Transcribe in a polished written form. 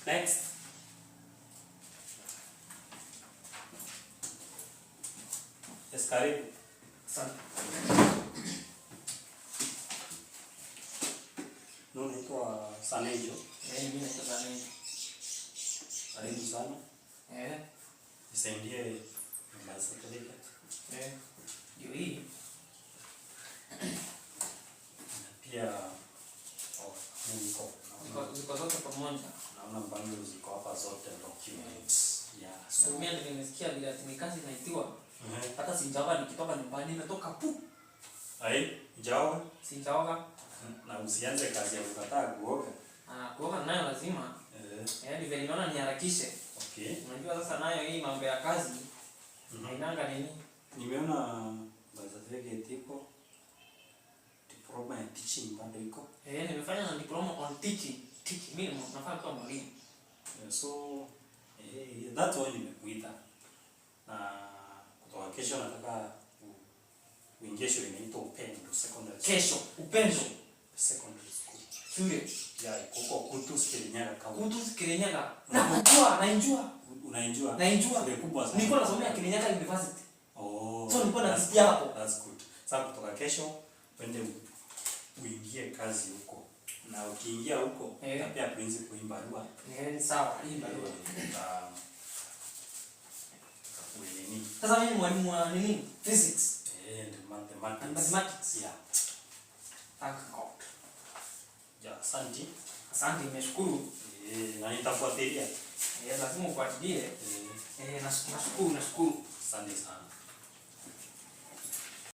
Next. Yes, karibu. Asante. No, naitwa Sanejo. Eh, mimi naitwa Sanejo. Karibu sana. Eh. Nisaidie na certificate. Eh. Ndio hii. Na pia oh, mimi niko Ziko zote pamoja. Naona bundles ziko hapa zote documents. Yeah. So mimi ndio nimesikia vile ati ni kazi inaitiwa. Hata sijaoga nikitoka nyumbani nimetoka pu. Ai, hujaoga? Sijaoga. Na usianze kazi ya kukataa kuoga. Ah, kuoga nayo lazima. Eh, ndivyo nimeona niharakishe. Okay. Unajua sasa nayo hii mambo ya kazi hainanga nini? Nimeona birth certificate iko. Diploma ya teaching bado iko. Eh, nimefanya na diploma on teaching. Teaching. Mimi nafaa kuwa mwalimu. So, that's why nimekuita. Na kutoka kesho nataka uingie shule inaitwa Upendo Secondary School. Kesho Upendo Secondary School. Shule. Yeah, iko huko Kutus Kirinyaga County. Kutus Kirinyaga. Najua, naijua. Unaijua? Naijua. Shule kubwa sana. Nilikuwa nasomea Kirinyaga University. Oh. So nilikuwa napitia hapo. That's good. Sasa kutoka kesho uende uingie kazi huko. Na ukiingia huko utapea principal hii barua. Eh, sawa, hii barua. Nini? Sasa mimi mwalimu wa nini? Physics. Eh, and mathematics. And mathematics. Yeah. Thank God. Yeah, asante. Asante, nimeshukuru. Eh, na nitafuatilia. Eh, lazima ufuatilie. Eh. Eh, nashukuru, nashukuru. Asante sana.